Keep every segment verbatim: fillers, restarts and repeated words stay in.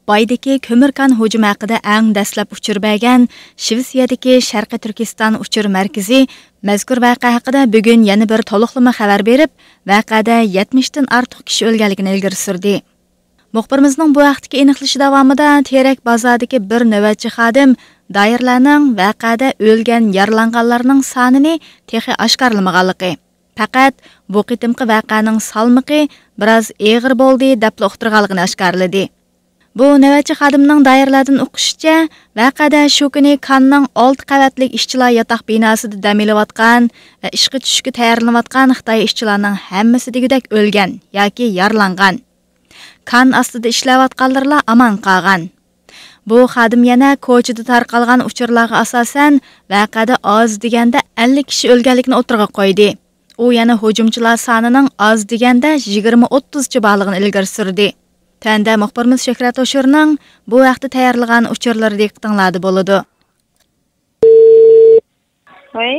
بايدىكى كۆمۈر كان ھۇجۇمى ھەققىدە ئەڭ دەسلەپ ئۇچۇر بەرگەن شىۋېتسىيەدىكى شەرقىي تۈركىستان ئۇچۇر مەركىزى مەزكۇر ۋەقە ھەققىدە بۈگۈن يەنە بىر تولۇقلىما خەۋەر بېرىپ، ۋەقەدە يەتمىشتىن ئارتۇق كىشى ئۆلگەنلىكىنى ئىلگىرى سۈردى. مۇخبىرىمىزنىڭ بۇ ھەقتىكى ئېنىقلىشى داۋامىدا تېرەك بازاردىكى بىر نۆۋەتچى خادىم دائىرىلەرنىڭ ۋەقەدە ئۆلگەن، يارىلانغانلارنىڭ سانىنى تېخى ئاشكارىلىمىغانلىقى، پەقەت بۇ قېتىمقى ۋەقەنىڭ سالمىقى بىراز ئېغىر بولدى دەپلا ئۇقتۇرغانلىقىنى ئاشكارىلىدى. بۇ نۆۋەتچى خادىمنىڭ دائىرىلەردىن ئۇقۇشىچە، ۋەقەدە شۇ كۈنى كاننىڭ ئالتە قەۋەتلىك ئىشچىلار ياتاق بىناسىدا دەم ئېلىۋاتقان ۋە ئىشقا چۈشۈشكە تەييارلىنىۋاتقان خىتاي ئىشچىلارنىڭ ھەممىسى دېگۈدەك ئۆلگەن ياكى يارىلانغان. كان ئاستىدا ئىشلەۋاتقانلىرىلا ئامان قالغان. بۇ خادىم يەنە كوچىدا تارقالغان ئۇچۇرلارغا ئاساسەن، ۋەقەدە ئاز دېگەندە ئەللىك كىشى ئۆلگەنلىكىنى ئوتتۇرىغا قويدى. ئۇ يەنە ھۇجۇمچىلار سانىنىڭ ئاز دېگەندە يىگىرمە ئوتتۇزچە بارلىقىنى ئىلگىرى سۈردى. تۆۋەندە مۇخبىرىمىز شۆھرەت ھوشۇرنىڭ بۇ ھەقتە تەييارلىغان ئۇچۇرلىرى دىققىتىڭلاردا بولىدۇ. ۋەي.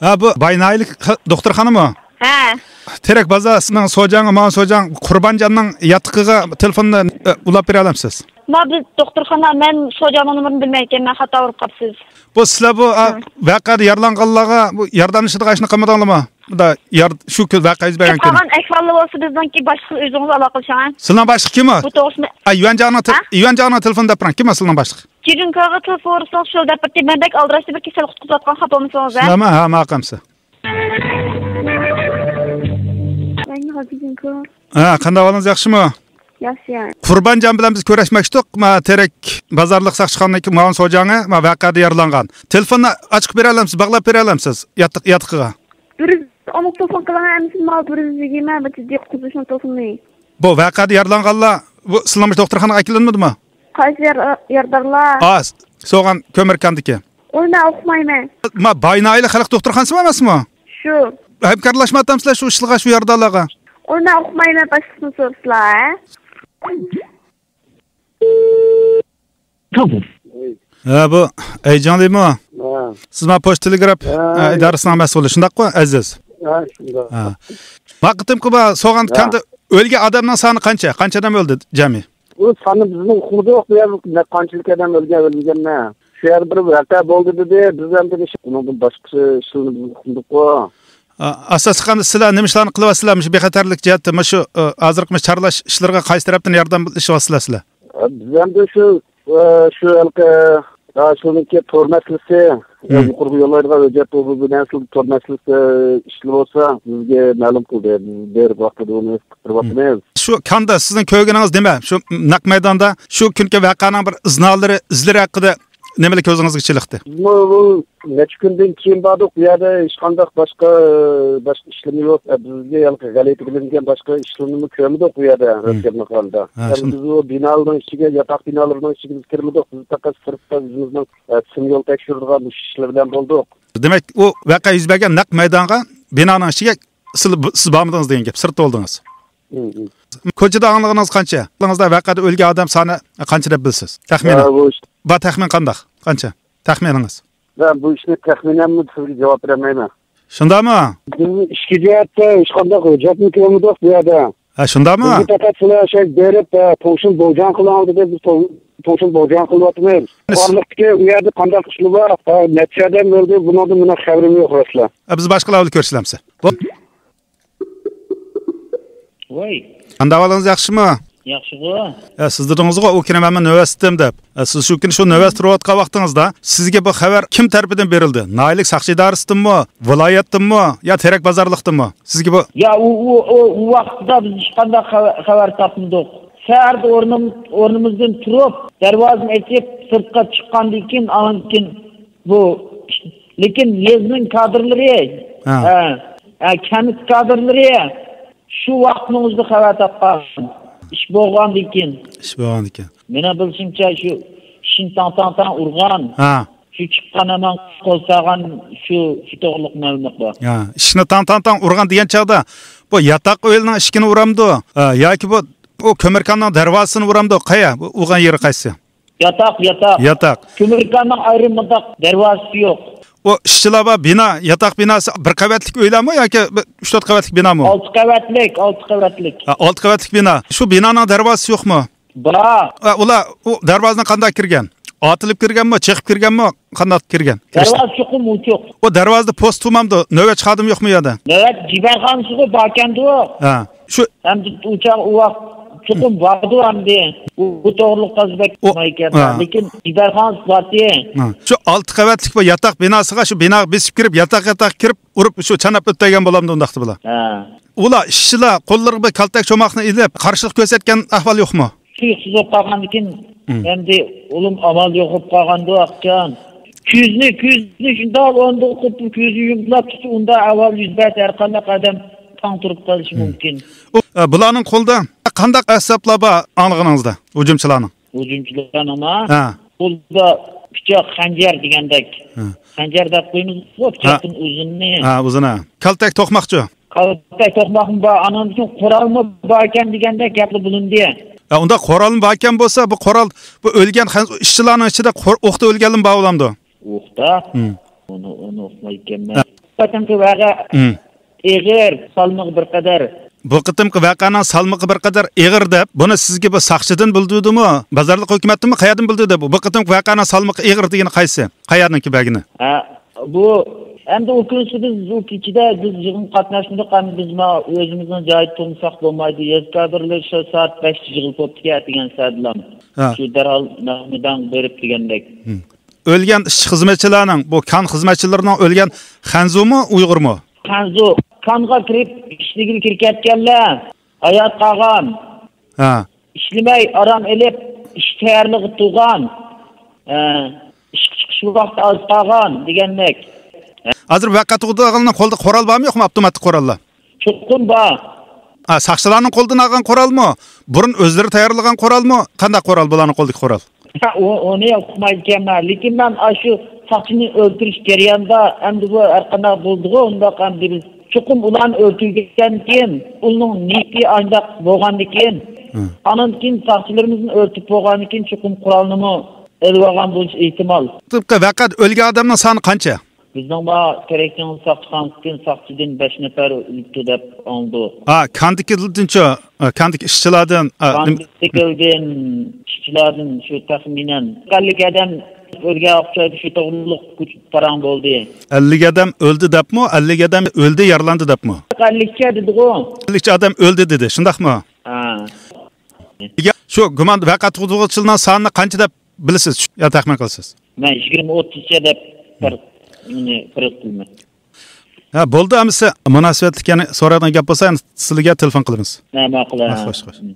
ھە، بۇ باينائىلىك دوختۇرخانىمۇ؟ ھە. تېرەك بازار، سىزنىڭ سوجاڭ، ماۋۇ سوجاڭ قۇربانجاننىڭ ياتىقىغا تېلېفوننى، ئە، ئۇلاپ بېرەلەمسىز؟ ما بىز دوختۇرخانا، مەن سوجاڭنىڭ نومۇرىنى بىلمەيدىكەنمەن، خاتا ئۇرۇپ قاپسىز. بۇ سىلەر بۇ، ئا، ۋەقەدە يارىلانغانلارغا بۇ ياردەملىشىدىغان ئىشنى قىلمىدىڭلارمۇ؟ بۇندا يار-، شۇ كۈن ۋەقە يۈز بەرگەن كۈنى. قالغان ئەھۋالى بولسا بىزنىڭكى باشلىقى ئۆزىڭىز ئالاقىلىشىڭ. سىلەرنىڭ باشلىقى كىم ئۇ؟ بۇ توغرىسىدا. ئا، يۈەنجاڭنىڭ تېل-، ھە؟ يۈەنجاڭنىڭ تېلېفونىنى دەپ بېرىڭ. كىم ئۇ سىلەرنىڭ باشلىقى؟ جىرىنكاغا تېلېفون ئۇرسىڭىز شۇ دەپ بېرىدۇ. مەن بەك ئالدىراشتا بىر كېسەل قۇتقۇزۇۋاتقان خاپا بولمىسىڭىز، ھە؟ سىلەرمۇ؟ ھە، ماقۇل ئەمسە. ھە، قانداق ئەھۋالىڭىز، ياخشىمۇ؟ ياخشى. قۇربانجان بىلەن بىز كۆرۈشمەكچىدۇق. ما تېرەك بازارلىق ساقچىخانىدىكى مۇئاۋىن سوجاڭى، ما ۋەقەدە يارىلانغان. تېلېفوننى ئاچىقىپ بېرەلەمسىز، باغلاپ بېرەلەمسىز ياتىق-، ياتىقىغا؟ بىر ئۇنىڭ تېلېفون قىلىڭ، ھەممىسىنى ماڭا بىر يۈز يىگىرمە، بىر جىددىي قۇتقۇزۇشنىڭ تېلېفونى. بۇ ۋەقەدە يارىلانغانلار، بۇ سىلەرنىڭ دوختۇرخانىغا ئەكېلىنمىدىمۇ؟ قايسى يار-، يارىدارلار؟ ئا، سوغان كۆمۈركاندىكى. ئۇنى مەن ئۇقمايمەن. ما باينائىلى خەلق دوختۇرخانىسىمۇ ئەمەسمۇ؟ شۇ. ھەمكارلاشمايۋاتامسىلەر شۇ ئىشلارغا، شۇ يارىدارلارغا؟ ئۇنى مەن ئۇقمايمەن، باشقىسىنى سورىسىلا، ھە؟ ھە، بۇ ئەيجاڭلىمۇ؟ ھە. سىز ما پوچتا تېلېگراف، ھە، ئە، ئىدارىسىنىڭ مەسئۇلى، شۇنداققۇ، ئەزىز؟ ھە، شۇنداق. ھە. ما قېتىمقى بۇ سوغان، ھە، كاندا ئۆلگەن ئادەمنىڭ سانى قانچە؟ قانچە ئادەم ئۆلدى جەمئىي؟ ئۇ ساننى بىزمۇ ئۇقمىدۇق، بۇ يەردە قانچىلىك ئادەم ئۆلگەن، ئۆلمىگەننى. شۇ يەردە بىر ۋەقە بولدى دېدى، بىز ئەمدى ئۇنىڭدىن باشقا ئىشلارنى بىز ئۇقمىدۇققۇ. ئا-، ئاساسلىق ئەمدى سىلەر نېمە ئىشلارنى قىلىۋاتىسىلەر مۇشۇ بىخەتەرلىك جەھەتتە، مۇشۇ، ئا، ھازىرقى مۇشۇ چارلاش ئىشلىرىغا قايسى تەرەپتىن ياردەم ئېلىشىۋاتىسىلەر سىلەر؟ بىز ئەمدى شۇ، ئا، شۇ ھېلىقى، ئا، شۇنىڭكى تور مەسىلىسى، ھىم، يۇقىرىغا يوللايدىغان ھۆججەت بۇ، بۇ نەرسە تور مەسىلىسى ئىشلىۋالسا بىزگە مەلۇم قىلدى. بىز بېرىپ ۋاقتىدا ئۇنى قىلىپ تۇرۇۋاتىمىز. شۇ كاندا سىزنىڭ كۆرگىنىڭىز نېمە؟ شۇ نەق مەيداندا شۇ كۈنكى ۋەقەنىڭ بىر ئىزنالىرى، ئىزلىرى ھەققىدە نېمىلەر كۆزىڭىزگە چېلىقتى؟ بىزمۇ بۇ نەچچە كۈندىن كېيىن باردۇق. بۇ يەردە ھېچقانداق باشقا، باشقا ئىشلىرىمۇ يوق. ئە، بىزگە ھېلىقى غەلىتە بىلىنگەن باشقا ئىشلىرىنىمۇ كۆرمىدۇق بۇ يەردە، ھىم، رەسمىي ھالدا. ھە، ھەم شۇن- بىز ئۇ بىنالارنىڭ ئىچىگە، ياتاق بىنالىرىنىڭ ئىچىگە بىز كىرمىدۇق. بىز پەقەت سىرتتا ئۆزىمىزنىڭ، ئە، سىم يول تەكشۈرىدىغان مۇشۇ ئىشلار بىلەن بولدۇق. دېمەك، ئۇ ۋەقە يۈز بەرگەن نەق مەيدانغا، بىنانىڭ ئىچىگە سىل-، سىز بارمىدىڭىز دېگەن گەپ، سىرتتا بولدىڭىز. ھىم، ھىم. كوچىدا ئاڭلىغىنىڭىز قانچە؟ ئاڭلىغىنىڭىزدا ۋەقەدە ئۆلگەن ئادەم سانى قانچە دەپ بىلىسىز؟ تەخمىنەن. ھە، بۇ ئىش- بار تەخمىن قانداق؟ قانچە؟ تەخمىنىڭىز؟ مەن بۇ ئىشنى تەخمىنەنمۇ سىزگە جاۋاب بېرەلمەيمەن. شۇنداقمۇ؟ بىز ئىچكى جەھەتتە ھېچقانداق ھۆججەتمۇ كۆرمىدۇق بۇ يەردە. ھە، شۇنداقمۇ؟ بىزگە پەقەت سىلەر شەي بېرىپ، ھە، تۇڭشىن بوجاڭ قىلىڭ دېدى، بىز تۇڭ-، تۇڭشىن بوجاڭ قىلىۋاتىمىز. بىز- بارلىقتىكى ئۇ يەردە قانداق ئىشلار بار، ھە، نەچچە ئادەم ئۆلدى، بۇنىڭدىن مېنىڭ خەۋىرىم يوق، رەسلا. ھە، بىز باشقىلار بىلەن كۆرۈشەلەمسە. بۇ- ۋاي. قانداق ئەھۋالىڭىز، ياخشىمۇ؟ ياخشىغۇ. ھە، سىز دېدىڭىزغۇ، ئۇ كۈنى مەن نۆۋەتتىم دەپ. ھە، سىز شۇ كۈنى شۇ نۆۋەتتە تۇرۇۋاتقان ۋاقتىڭىزدا، سىزگە بۇ خەۋەر كىم تەرىپىدىن بېرىلدى؟ ناھىيەلىك ساقچى ئىدارىسىدىنمۇ، ۋىلايەتتىنمۇ يا تېرەك بازارلىقتىنمۇ؟ سىزگە بۇ يا، ئۇ، ئۇ، ئۇ، ئۇ ۋاقىتتا بىز ھېچقانداق خەۋە-، خەۋەر تاپمىدۇق. سەھەردە ئورنۇم-، ئورنىمىزدىن تۇرۇپ، دەرۋازىنى ئېچىپ، سىرتقا چىققاندىن كېيىن، ئاندىن كېيىن بۇ، لېكىن يېزىنىڭ كادىرلىرى، ھە. ھە، ھە، كەنت كادىرلىرى شۇ ۋاقىتنىڭ ئۆزىدە خەۋەر تاپقان. ئىش بولغاندىن كېيىن. ئىش بولغاندىن كېيىن. مېنىڭ بىلىشىمچە، شۇ ئىشىكنى تاڭ، تاڭ، تاڭ ئۇرغان. ھە. شۇ چىققان ھامان قول سالغان شۇ، شۇ توغرىلىق مەلۇمات بار. ھە، ئىشىكنى تاڭ، تاڭ، تاڭ ئۇرغان دېگەن چاغدا، بۇ ياتاق ئۆينىڭ ئىشىكىنى ئۇرامدۇ؟ ھە، ياكى بۇ، بۇ كۆمۈركاننىڭ دەرۋازىسىنى ئۇرامدۇ؟ قەيە؟ بۇ ئۇرغان يېرى قايسى؟ ياتاق، ياتاق. ياتاق. كۆمۈركاننىڭ ئايرىم مۇنداق دەرۋازىسى يوق. ئۇ ئىشچىلار بار بىنا، ياتاق بىناسى بىر قەۋەتلىك ئۆيلەرمۇ ياكى بىر ئۈچ تۆت قەۋەتلىك بىنامۇ؟ ئالتە قەۋەتلىك، ئالتە قەۋەتلىك. ھە، ئالتە قەۋەتلىك بىنا. شۇ بىنانىڭ دەرۋازىسى يوقمۇ؟ بار. ئا، ئۇلار ئۇ دەرۋازىدىن قانداق كىرگەن؟ ئاتىلىپ كىرگەنمۇ، چېقىپ كىرگەنمۇ، قانداق كىرگەن؟ كىرىشتە. دەرۋازا چوقۇم ئوچۇق. ئۇ دەرۋازىدا پوست تۇرمامدۇ؟ نۆۋەتچى خادىم يوقمۇ يەردە؟ نۆۋەتچى جىبەرخانىسىغۇ باركەندۇ. ھە. شۇ ئەمدى ئۇ چاغ ئۇ ۋاقىت چوقۇم باردۇ ئەمدى. ئۇ، ئۇ توغرىلىق تازا بەك ئۇ، ئۇقمايكەن. ھە. لېكىن جىبەرخانىسى بارتى. ھە. شۇ ئالتە قەۋەتلىك بۇ ياتاق بىناسىغا، شۇ بىناغا بېسىپ كىرىپ، ياتاق-ياتاق كىرىپ، ئۇرۇپ، شۇ چاناپ ئۆتەلگەن بولامدۇ ئۇنداقتا بۇلار؟ ھە. ئۇلار ئىشچىلار قوللىرىغا بىر كالتەك چوماقنى ئېلىپ، قارشىلىق كۆرسەتكەن ئەھۋال يوقمۇ؟ تۇيۇقسىز بولۇپ قالغاندىكىن، مم. ئەمدى ئۇلۇم ئامال يوق بولۇپ قالغاندۇ ئاقجان. كۆزنى، كۆزنى شۇنداق ئوندۇق قىلىپ، كۆزنى يۇمۇپ تۇرسا، ئۇنداق ئەھۋال يۈز بەرسە، ھەر قانداق ئادەم تاڭ تۇرۇپ قېلىشى مم. مۇمكىن. ئۇ، ئە، بۇلارنىڭ قولىدا قانداق ئەسۋابلار بار ئاڭلىغىنىڭىزدا، ھۇجۇمچىلارنىڭ؟ ھۇجۇمچىلارنىڭما؟ ھە. قولدا پىچاق، خەنجەر دېگەندەك. ھە. خەنجەر دەپ قويىمىزغۇ، ھە. پىچاقتىن ئۇزۇننى. ھە، ئۇزۇن، ھە. كالتەك توقماقچۇ؟ كالتەك توقماقمۇ بار، ئانىڭدىن كېيىن قورالمۇ باركەن دېگەندەك گەپلەر بولۇندى. ھە، ئۇنداق قورالمۇ باركەن بولسا، بۇ قورال، بۇ ئۆلگەن خەن-، ئىشچىلارنىڭ ئىچىدە قور-، ئوقتا ئۆلگەنلىمۇ بار بولامدۇ؟ ئوقتا؟ ھىم. ئۇنى، ئۇنى ئۇقمايدىكەنمەن. ھە. بۇ قېتىمقى ۋەقە ھىم. ئېغىر، سالمىقى بىر قەدەر. بۇ قېتىمقى ۋەقەنىڭ سالمىقى بىر قەدەر ئېغىر دەپ، بۇنى سىزگە بۇ ساقچىدىن بىلدۈردىمۇ، بازارلىق ھۆكۈمەتتىنمۇ، قەيەردىن بىلدۈردى بۇ؟ بۇ قېتىمقى ۋەقەنىڭ سالمىقى ئېغىر دېگىنى قايسى؟ قەيەرنىڭكى بەرگىنى؟ ھە، بۇ، ئەمدى ئۇ كۈنسى بىز ئۇ كېچىدە بىز يىغىنغا قاتناشمىدۇق، ئەمدى بىز ما ئۆزىمىزنىڭ جايىدا تۇرمىساق بولمايدۇ، يەزكادىرلار شۇ سائەت بەشتە يىغىلىپ بوپتىكەن، ئەتىگەن سائەتلەر. ھە. شۇ دەرھال مەيدانغا بېرىپ دېگەندەك. ھىم. ئۆلگەن ئىشچى خىزمەتچىلەرنىڭ، بۇ كان خىزمەتچىلىرىنىڭ ئۆلگەن خەنزۇمۇ، ئۇيغۇرمۇ؟ خەنزۇ. كانغا كىرىپ ئىشلىگىلى كىرىپ كەتكەنلەر ھايات قالغان. ھە. ئىشلىمەي ئارام ئېلىپ، ئىش تەييارلىقى تۇرغان. ھە. ئىشقا چىقىش ۋاقتى ئاز قالغان دېگەندەك. ھازىر ۋەقە تۇغدۇرغانلارنىڭ قولىدا قورال بارمۇ يوقمۇ، ئاپتوماتىك قوراللار؟ چوقۇم بار. ھە، ساقچىلارنىڭ قولىدىن ئالغان قورالمۇ؟ بۇرۇن ئۆزلىرى تەييارلىغان قورالمۇ؟ قانداق قورال بۇلارنىڭ قولىدىكى قورال؟ ھە، ئۇ، ئۇنى ئۇقمايدىكەنمەن. لېكىن مەن ئاشۇ ساقچىنى ئۆلتۈرۈش جەريانىدا، ئەمدى بۇ ھەرقانداق بولدىغۇ، ئۇنداق ئەمدى بىز چوقۇم ئۇلارنى ئۆلتۈرگەندىن كېيىن، ئۇنىڭ نىيىتى ئانداق بولغاندىن كېيىن، ھە. ئاندىن كېيىن ساقچىلىرىمىزنى ئۆلتۈرۈپ بولغاندىن كېيىن چوقۇم قورالنىمۇ ئېلىۋالغان بولۇش ئېھتىمال. تىپقى ۋەقەدە ئۆلگەن ئادەمنىڭ سانى قانچە؟ بىزنىڭ بار تېرەكچىڭىز ساقچىخانىسىدىن بەش نەپەر ئۆلۈپتۇ دەپ ئاڭلىدۇق. ھە، كاندىكىدىنچۇ؟ ھە، كاندىكى ئىشچىلاردىن، ھە، نېمە؟ كاندىكىدىن، ئىشچىلاردىن شۇ تەخمىنەن ئەللىك ئادەم ئۆلگەن ئوخشايدۇ، شۇ توغرۇلۇق پاراڭ بولدى. ئەللىك ئادەم ئۆلدى دەپمۇ، ئەللىك ئادەم ئۆلدى، يارىلاندى دەپمۇ؟ ئەللىكچە دېدىغۇ. ئەللىكچە ئادەم ئۆلدى دېدى، شۇنداقمۇ؟ ھە. شۇ گۇمان ۋەقە تۇغدۇرغۇچىلارنىڭ سانىنى قانچە دەپ بىلىسىز يا تەخمىن قىلىسىز؟ مەن يىگىرمە ئوتتۇزچە دەپ بىر، مم. مېنى پەرەز قىلىمەن. ھە، بولدى، ئەمىسە مۇناسىۋەتلىك يەنە سورايدىغان گەپ بولسا، يەنە سىلىگە تېلېفون قىلىمىز. ھە، ماقۇل، ھە. ھە، خوش، خوش. مم.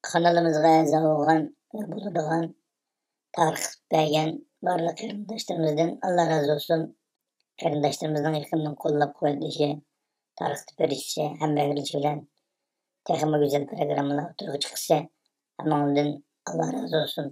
قانىلىمىزغا ئەزا بولغان ۋە بولىدىغان تارقىتىپ بەرگەن بارلىق قېرىنداشلىرىمىزدىن ئاللا رازى بولسۇن. قېرىنداشلىرىمىزنىڭ يېقىندىن قوللاپ قۇۋۋەتلىشى، تارقىتىپ بېرىشى، ھەمراھلىشى بىلەن تېخىمۇ گۈزەل پروگراممىلار ئوتتۇرىغا چىقىشى ھەممىڭلاردىن ئاللا رازى بولسۇن.